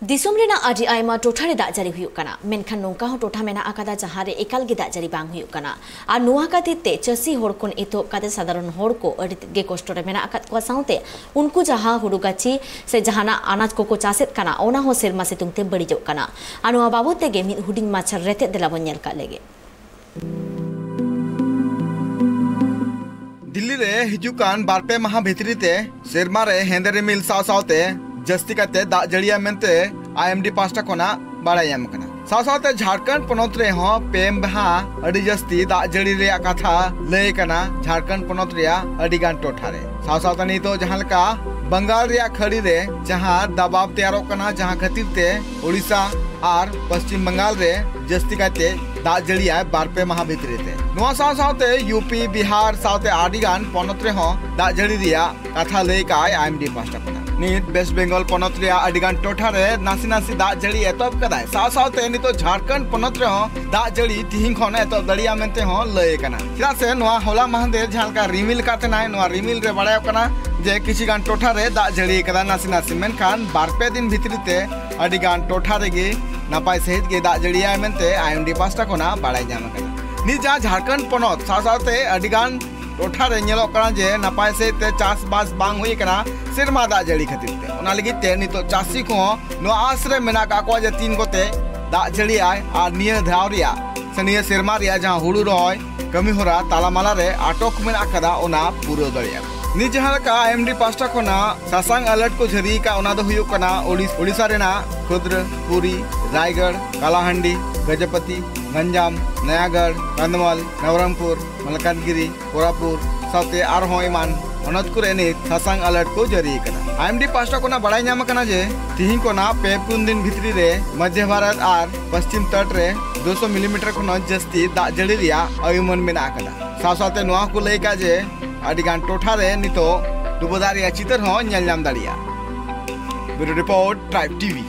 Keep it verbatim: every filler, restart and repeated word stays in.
ᱫᱤᱥᱚᱢ ᱨᱮᱱᱟᱜ ᱟᱹᱰᱤ ᱟᱭᱢᱟ ᱴᱚᱴᱷᱟ ᱨᱮ ᱫᱟᱜ ᱡᱟᱹᱲᱤ ᱦᱩᱭᱩᱜ ᱠᱟᱱᱟ, ᱢᱮᱱᱠᱷᱟᱱ ᱱᱚᱝᱠᱟ ᱦᱚᱸ ᱴᱚᱴᱷᱟ ᱢᱮᱱᱟᱜ ᱟᱠᱟᱫᱟ, ᱡᱟᱦᱟᱸ ᱨᱮ ᱮᱠᱟᱞ ᱜᱮ ᱫᱟᱜ ᱡᱟᱹᱲᱤ ᱵᱟᱝ ᱦᱩᱭᱩᱜ ᱠᱟᱱᱟ᱾ ᱟᱨ ᱱᱚᱣᱟ ᱠᱷᱟᱹᱛᱤᱨ ᱛᱮ ᱪᱟᱹᱥᱤ ᱦᱚᱲ ᱠᱷᱚᱱ ᱮᱛᱚᱦᱚᱵ ᱠᱟᱛᱮ ᱥᱟᱫᱷᱟᱨᱚᱱ ᱦᱚᱲ ᱠᱚ ᱟᱹᱰᱤ ᱛᱮᱫ ᱜᱮ ᱠᱚᱥᱴᱚ ᱨᱮ ᱢᱮᱱᱟᱜ ᱟᱠᱟᱫ ᱠᱚᱣᱟ᱾ ᱥᱟᱶᱛᱮ ᱩᱱᱠᱩ ᱡᱟᱦᱟᱸ ᱦᱩᱲᱩ ᱜᱟᱹᱪᱷᱤ ᱥᱮ ᱡᱟᱦᱟᱱᱟᱜ ᱟᱱᱟᱡ ᱠᱚᱠᱚ ᱪᱟᱥᱮᱫ ᱠᱟᱱᱟ, ᱚᱱᱟ ᱦᱚᱸ ᱥᱮᱨᱢᱟ ᱥᱤᱛᱩᱝ ᱛᱮ ᱵᱟᱹᱲᱤᱡᱚᱜ ᱠᱟᱱᱟ᱾ ᱟᱨ ᱱᱚᱣᱟ ᱵᱟᱵᱚᱫ ᱛᱮᱜᱮ ᱢᱤᱫ ᱦᱩᱰᱤᱧ ᱢᱟᱪᱷᱟ ᱨᱮᱛᱮᱫ ᱫᱮᱞᱟ ᱵᱚᱱ ᱧᱮᱞ ᱠᱟᱜ ᱞᱮᱜᱮ᱾ ᱫᱤᱞᱞᱤ ᱨᱮ ᱦᱤᱡᱩᱜ ᱠᱟᱱ ᱵᱟᱨ ᱯᱮ ᱢᱟᱦᱟ ᱵᱷᱤᱛᱨᱤ ᱛᱮ ᱥᱮᱨᱢᱟ ᱨᱮ ᱦᱮᱸᱫᱮ ᱨᱤᱢᱤᱞ ᱥᱟᱶ ᱥᱟᱶᱛᱮ ᱡᱟᱹᱥᱛᱤ ᱠᱟᱛᱮ ᱫᱟᱜ ᱡᱟᱹᱲᱤᱭᱟ ᱢᱮᱱᱛᱮ ᱟᱭ ᱮᱢ ᱰᱤ ᱯᱟᱦᱴᱟ ᱠᱷᱚᱱᱟᱜ ᱵᱟᱲᱟᱭ ᱧᱟᱢ ᱟᱠᱟᱱᱟ᱾ ᱥᱟᱶ ᱥᱟᱶᱛᱮ ᱡᱷᱟᱲᱠᱷᱚᱸᱰ ᱯᱚᱱᱚᱛ ᱨᱮᱦᱚᱸ ᱯᱮ ᱢᱟᱦᱟ ᱟᱹᱰᱤ ᱡᱟᱹᱥᱛᱤ ᱫᱟᱜ ᱡᱟᱹᱲᱤ ᱨᱮᱭᱟᱜ ᱠᱟᱛᱷᱟ ᱞᱟᱹᱭ ᱟᱠᱟᱱᱟ ᱡᱷᱟᱲᱠᱷᱚᱸᱰ ᱯᱚᱱᱚᱛ ᱨᱮᱭᱟᱜ ᱟᱹᱰᱤ ᱜᱟᱱ ᱴᱚᱴᱷᱟ ᱨᱮ᱾ ᱥᱟᱶ ᱥᱟᱶᱛᱮ ᱱᱤᱛᱚᱜ ᱡᱟᱦᱟᱸ ᱞᱮᱠᱟ ᱵᱟᱝᱜᱟᱞ ᱨᱮᱭᱟᱜ ᱠᱷᱟᱹᱲᱤ ᱨᱮ ᱡᱟᱦᱟᱸ ᱫᱟᱵᱟᱵ ᱛᱮᱭᱟᱨᱚᱜ ᱠᱟᱱᱟ, ᱡᱟᱦᱟᱸ ᱠᱷᱟᱹᱛᱤᱨ ᱛᱮ ᱳᱰᱤᱥᱟ ᱟᱨ ᱯᱚᱥᱪᱤᱢ ᱵᱟᱝᱜᱟᱞ ᱨᱮ ᱡᱟᱹᱥᱛᱤ ᱠᱟᱭᱛᱮ ᱫᱟᱜ ᱡᱟᱹᱲᱤᱭᱟᱭ ᱵᱟᱨ ᱯᱮ ᱢᱟᱦᱟ ᱵᱷᱤᱛᱨᱤ ᱛᱮ᱾ ᱱᱚᱣᱟ ᱥᱟᱶ ᱥᱟᱶᱛᱮ ᱭᱩ ᱯᱤ, ᱵᱤᱦᱟᱨ ᱥᱟᱶᱛᱮ ᱟᱹᱰᱤ ᱜᱟᱱ ᱯᱚᱱᱚᱛ ᱨᱮᱦᱚᱸ ᱫᱟᱜ ᱡᱟᱹᱲᱤ ᱨᱮᱭᱟᱜ ᱠᱟᱛᱷᱟ ᱞᱟᱹᱭ ᱠᱟᱜᱼᱟᱭ ᱟᱭ ᱮᱢ ᱰᱤ ᱯᱟᱦᱴᱟ ᱠᱷᱚᱱᱟᱜ᱾ ᱱᱤᱛ ᱣᱮᱥᱴ ᱵᱮᱝᱜᱚᱞ ᱯᱚᱱᱚᱛ ᱨᱮᱭᱟᱜ ᱟᱹᱰᱤ ᱜᱟᱱ ᱴᱚᱴᱷᱟ ᱨᱮ ᱱᱟᱥᱮ ᱱᱟᱥᱮ ᱫᱟᱜ ᱡᱟᱹᱲᱤ ᱮᱛᱚᱦᱚᱵ ᱠᱟᱫᱟᱭ᱾ ᱥᱟᱶ ᱥᱟᱶᱛᱮ ᱱᱤᱛᱚᱜ ᱡᱷᱟᱲᱠᱷᱚᱸᱰ ᱯᱚᱱᱚᱛ ᱨᱮᱦᱚᱸ ᱫᱟᱜ ᱡᱟᱹᱲᱤ ᱛᱤᱦᱤᱧ ᱠᱷᱚᱱ ᱮᱛᱚᱦᱚᱵ ᱫᱟᱲᱮᱭᱟᱜᱼᱟ ᱢᱮᱱᱛᱮ ᱦᱚᱸ ᱞᱟᱹᱭ ᱟᱠᱟᱱᱟ᱾ ᱪᱮᱫᱟᱜ ᱥᱮ ᱱᱚᱣᱟ ᱦᱚᱞᱟ ᱢᱟᱦᱫᱮᱨ ᱡᱟᱦᱟᱸ ᱞᱮᱠᱟ ᱨᱤᱢᱤᱞ ᱟᱠᱟᱫ ᱛᱟᱦᱮᱱᱟᱭ, ᱱᱚᱣᱟ ᱨᱤᱢᱤᱞ ᱨᱮ ᱵᱟᱲᱟᱭᱚᱜ ᱠᱟᱱᱟ ᱡᱮ ᱠᱤᱪᱷᱤ ᱜᱟᱱ ᱴᱚᱴᱷᱟ ᱨᱮ ᱫᱟᱜ ᱡᱟᱹᱲᱤ ᱟᱠᱟᱫᱟ ᱱᱟᱥᱮ ᱱᱟᱥᱮ, ᱢᱮᱱᱠᱷᱟᱱ ᱵᱟᱨ ᱯᱮ ᱫᱤᱱ ᱵᱷᱤᱛᱨᱤ ᱛᱮ ᱟᱹᱰᱤ ᱜᱟᱱ ᱴᱚᱴᱷᱟ ᱨᱮᱜᱮ ᱱᱟᱯᱟᱭ ᱥᱟᱹᱦᱤᱡ ᱜᱮ ᱫᱟᱜ ᱡᱟᱹᱲᱤᱭᱟᱭ ᱢᱮᱱᱛᱮ ᱟᱭ ᱮᱢ ᱰᱤ ᱯᱟᱦᱴᱟ ᱠᱷᱚᱱᱟᱜ ᱵᱟᱲᱟᱭ ᱧᱟᱢ ᱟᱠᱟᱱᱟ᱾ ᱱᱤᱛ ᱡᱟᱦᱟᱸ ᱡᱷᱟᱲᱠᱷᱚᱸᱰ ᱯᱚᱱᱚᱛ ᱥᱟᱶ ᱥᱟᱶᱛᱮ ᱟᱹᱰᱤ ᱜᱟᱱ ᱴᱚᱴᱷᱟ ᱨᱮ ᱧᱮᱞᱚᱜ ᱠᱟᱱᱟ ᱡᱮ ᱱᱟᱯᱟᱭ ᱥᱟᱹᱦᱤᱡ ᱛᱮ ᱪᱟᱥᱵᱟᱥ ᱵᱟᱝ ᱦᱩᱭ ᱟᱠᱟᱱᱟ ᱥᱮᱨᱢᱟ ᱫᱟᱜ ᱡᱟᱹᱲᱤ ᱠᱷᱟᱹᱛᱤᱨ ᱛᱮ᱾ ᱚᱱᱟ ᱞᱟᱹᱜᱤᱫ ᱛᱮ ᱱᱤᱛᱚᱜ ᱪᱟᱹᱥᱤ ᱠᱚᱦᱚᱸ ᱱᱚᱣᱟ ᱟᱥ ᱨᱮ ᱢᱮᱱᱟᱜ ᱟᱠᱟᱫ ᱠᱚᱣᱟ ᱡᱮ ᱛᱤᱱ ᱠᱚᱛᱮ ᱫᱟᱜ ᱡᱟᱹᱲᱤᱭᱟᱭ ᱟᱨ ᱱᱤᱭᱟᱹ ᱫᱷᱟᱣ ᱨᱮᱭᱟᱜ ᱥᱮ ᱱᱤᱭᱟᱹ ᱥᱮᱨᱢᱟ ᱨᱮᱭᱟᱜ ᱡᱟᱦᱟᱸ ᱦᱩᱲᱩ ᱨᱚᱦᱚᱭ ᱠᱟᱹᱢᱤ ᱦᱚᱨᱟ ᱛᱟᱞᱟᱢᱟᱞᱟ ᱨᱮ ᱟᱴᱚᱠ ᱢᱮᱱᱟᱜ ᱟᱠᱟᱫᱟ, ᱚᱱᱟ ᱯᱩᱨᱟᱹᱣ ᱫᱟᱲᱮᱭᱟᱜᱼᱟ᱾ ᱱᱤᱛ ᱡᱟᱦᱟᱸ ᱞᱮᱠᱟ ᱟᱭ ᱮᱢ ᱰᱤ ᱯᱟᱦᱴᱟ ᱠᱷᱚᱱᱟᱜ ᱥᱟᱥᱟᱝ ᱟᱞᱟᱨᱴ ᱠᱚ ᱡᱟᱹᱨᱤ ᱟᱠᱟᱫ, ᱚᱱᱟ ᱫᱚ ᱦᱩᱭᱩᱜ ᱠᱟᱱᱟ ᱳᱰᱤᱥ-, ᱳᱰᱤᱥᱟ ᱨᱮᱱᱟᱜ ᱠᱷᱩᱫᱨ, ᱯᱩᱨᱤ, ᱨᱟᱭᱜᱚᱲ, ᱠᱟᱞᱟᱦᱟᱱᱰᱤ, ᱜᱚᱡᱚᱯᱚᱛᱤ, ᱜᱟᱧᱡᱟᱢ, ᱱᱚᱭᱟᱜᱚᱲ, ᱠᱟᱸᱫᱷᱢᱟᱞ, ᱱᱚᱵᱚᱨᱚᱝᱯᱩᱨ, ᱢᱟᱞᱠᱟᱱᱜᱤᱨᱤ, ᱠᱳᱨᱟᱯᱩᱨ ᱥᱟᱶᱛᱮ ᱟᱨᱦᱚᱸ ᱮᱢᱟᱱ ᱦᱚᱱᱚᱛ ᱠᱚᱨᱮ ᱱᱤᱛ ᱥᱟᱥᱟᱝ ᱟᱞᱟᱨᱴ ᱠᱚ ᱡᱟᱹᱨᱤ ᱟᱠᱟᱫᱟ᱾ ᱟᱭ ᱮᱢ ᱰᱤ ᱯᱟᱦᱴᱟ ᱠᱷᱚᱱᱟᱜ ᱵᱟᱲᱟᱭ ᱧᱟᱢ ᱟᱠᱟᱱᱟ ᱡᱮ ᱛᱤᱦᱤᱧ ᱠᱷᱚᱱᱟᱜ ᱯᱮ ᱯᱩᱱ ᱫᱤᱱ ᱵᱷᱤᱛᱨᱤ ᱨᱮ ᱢᱚᱫᱷᱭᱚ ᱵᱷᱟᱨᱚᱛ ᱟᱨ ᱯᱚᱥᱪᱤᱢ ᱛᱚᱴ ᱨᱮ ᱫᱩᱥᱚ ᱢᱤᱞᱤᱢᱤᱴᱟᱨ ᱠᱷᱚᱱ ᱦᱚᱸ ᱡᱟᱹᱥᱛᱤ ᱫᱟᱜ ᱡᱟᱹᱲᱤ ᱨᱮᱭᱟᱜ ᱚᱭᱩᱢᱟᱹᱱ ᱢᱮᱱᱟᱜ ᱟᱠᱟᱫᱟ᱾ ᱥᱟᱶ ᱥᱟᱶᱛᱮ ᱱᱚᱣᱟ ᱦᱚᱸᱠᱚ ᱞᱟᱹᱭ ᱟᱠᱟᱫ ᱡᱮ ᱟᱹᱰᱤ ᱜᱟᱱ ᱴᱚᱴᱷᱟ ᱨᱮ ᱱᱤᱛᱚᱜ ᱰᱩᱵᱟᱹ ᱫᱟᱜ ᱨᱮᱭᱟᱜ ᱪᱤᱛᱟᱹᱨ ᱦᱚᱸ ᱧᱮᱞ ᱧᱟᱢ ᱫᱟᱲᱮᱭᱟᱜᱼᱟ᱾ ᱵᱤᱭᱩᱨᱳ ᱨᱤᱯᱳᱨᱴ, ᱴᱨᱟᱭᱤᱵᱽ ᱴᱤ ᱵᱷᱤ᱾